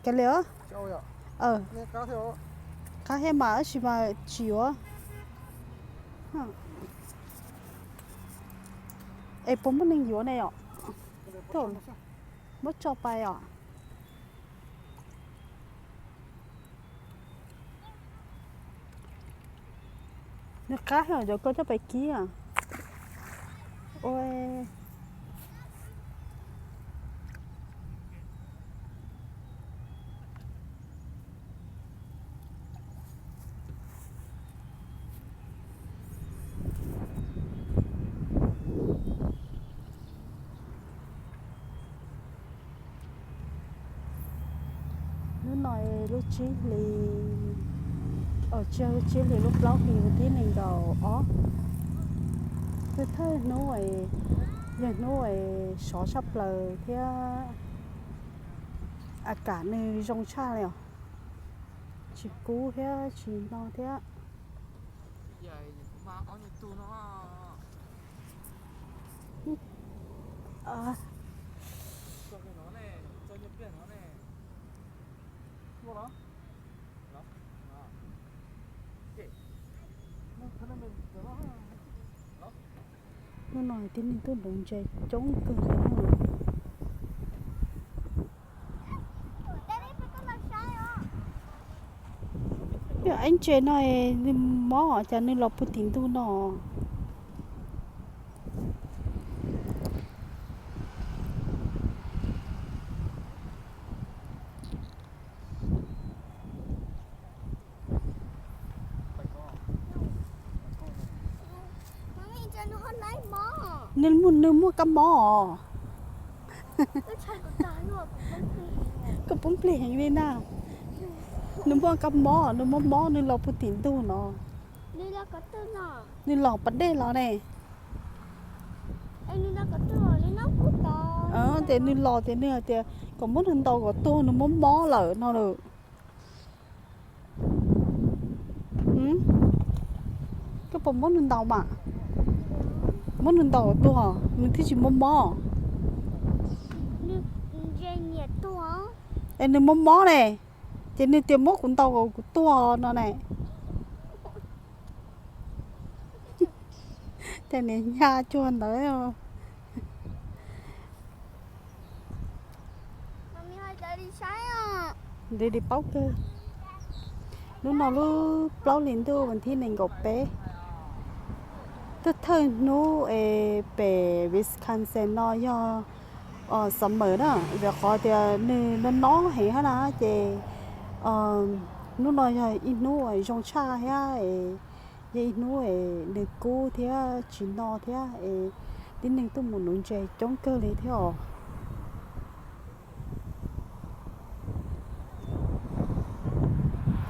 Kav liam, qab thiab mas tab sis mas tsis yuav. Es puas muaj neeg yuav ne yom? Muab tso pais os. Nws qab heev, cov koj coj pais kib. Ua Hnub no lub tsib hlis, tsis yog lub tsib hlis, lub plaub hlis thib nees nkaum ob. Thawj thawj hnub, yog hnub sov tshaj plaws thiab a kam nws zoo tshaj li os. Tsis kub thiab tsis no thiab. Hnub no tib neeg tuaj nuv ntses coob kawg li. Yog ib ntses no nws mob, cas nws los puag tim ntug no. Nws, nws muaj kab mob os. Koj poob plig heev li na. Nws muaj kab mob, nws mob mob nws los puag tim ntug no. Nws los pas dej los ne. Ces nws los ces nws hais tias kom muab nws ntaus kom tuag, nws mob mob lawm no lawm. Koj puas muab nws ntaus mas? Muab nws ntaus kom tuag nws thiaj tsis mob mob. Es nws mob mob ne, ces nws tias muab kuv ntaus kom kuv tuag no ne. Tej niag nyab cuag ntawd. Nti li paub kawg. Hnub no lub plaub hlis ntuj vas thib nees nkaum peb. Thawj thawj hnub es pem Wisconsin no yog summer na, vim qhov tias nws no no heev hab na, ces hnub no yog ib hnub zoo tshaj thiab, yog ib hnub es nws kub thiab tsis no thiab, es tib neeg tuaj mus nuv ntses coob kawg li thiab os.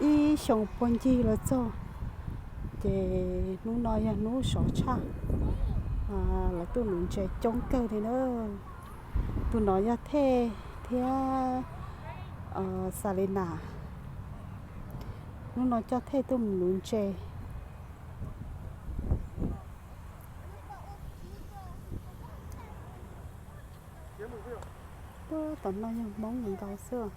Ib xyoo puag ncig los txog, ces hnub no yog hnub sov tshaj, lawv tuaj nuv ntses coob kawg li na. Tus no yog Thej thiab Xalina. Hnub no coj Thej tuaj mus nuv ntses. Tom no yog Hmoob nkaus xwb.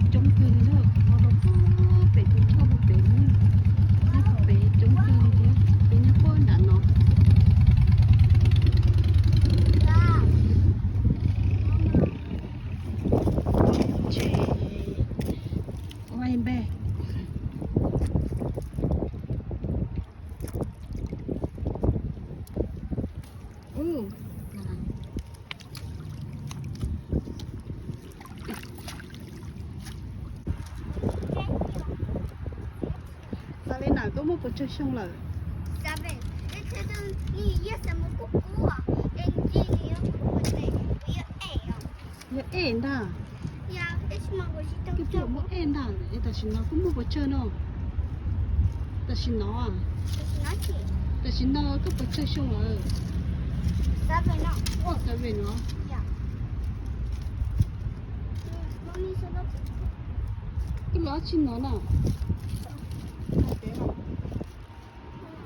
Coob kawg li na, pem tus thoj puag pem, nyob puag pem coob kawg li thiab, peb nyob puag nram no. Koj muaj pes tsawg xyoo lawm? Yog ej ntag. Koj muaj ej ntag, es tam sim no koj muaj pes tsawg no? Tam sim no, tam sim no koj pes tsawg xyoo lawm? Xav no. Koj los tsis no na?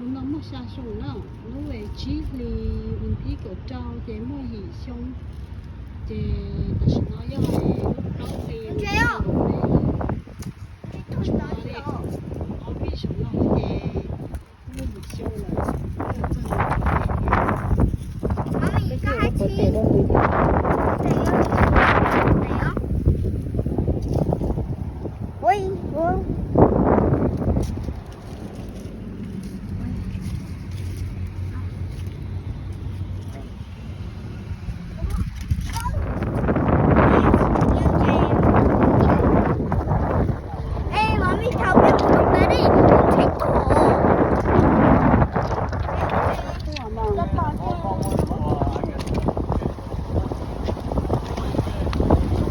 Hnub no muaj xya xyoo na, lub tsib hlis hnub tim kaum rau ces muaj yim xyoo, ces tam sim no yog lub plaub hlis, ob peb xyoos no ces muaj yim xyoo lawm.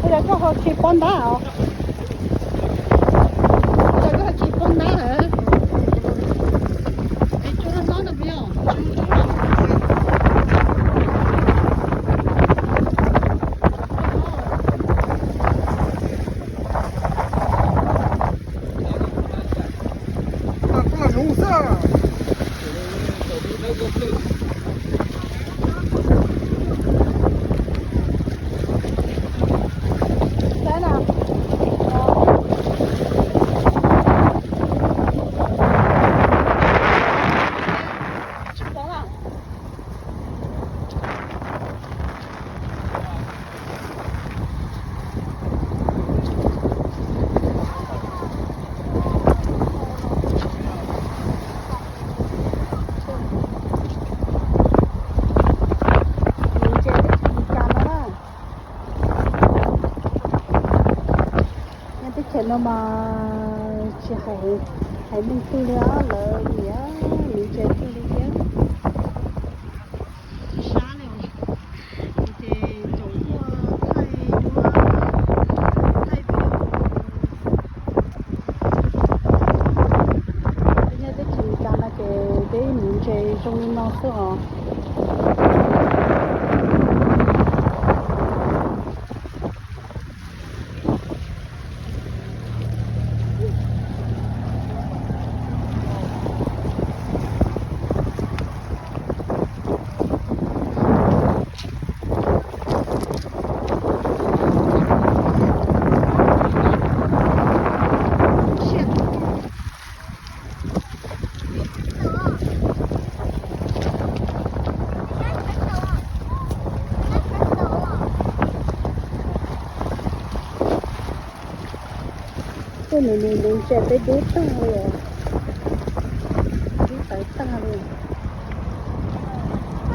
Ua cas koj ho tsis poob ntab os? Ua cas koj ho tsis poob ntab lawm? Es tsuas no no puas yog? Nyob teb chaws no mas tsis hais, hais leej twg li os, lawv nyiam miv ntses kawg li thiab. Sab li ces cov tuaj thaij duab, thaij video. Nyob teb chaws Amelikas no ces peb miv ntses zoo li no xwb os. Tej nws nws nws ntses peb dub tag li, dub tawv tag li.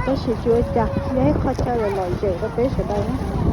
Tab sis tsis ua cas, yog ib qho chaw lom zem rau peb sawv daws.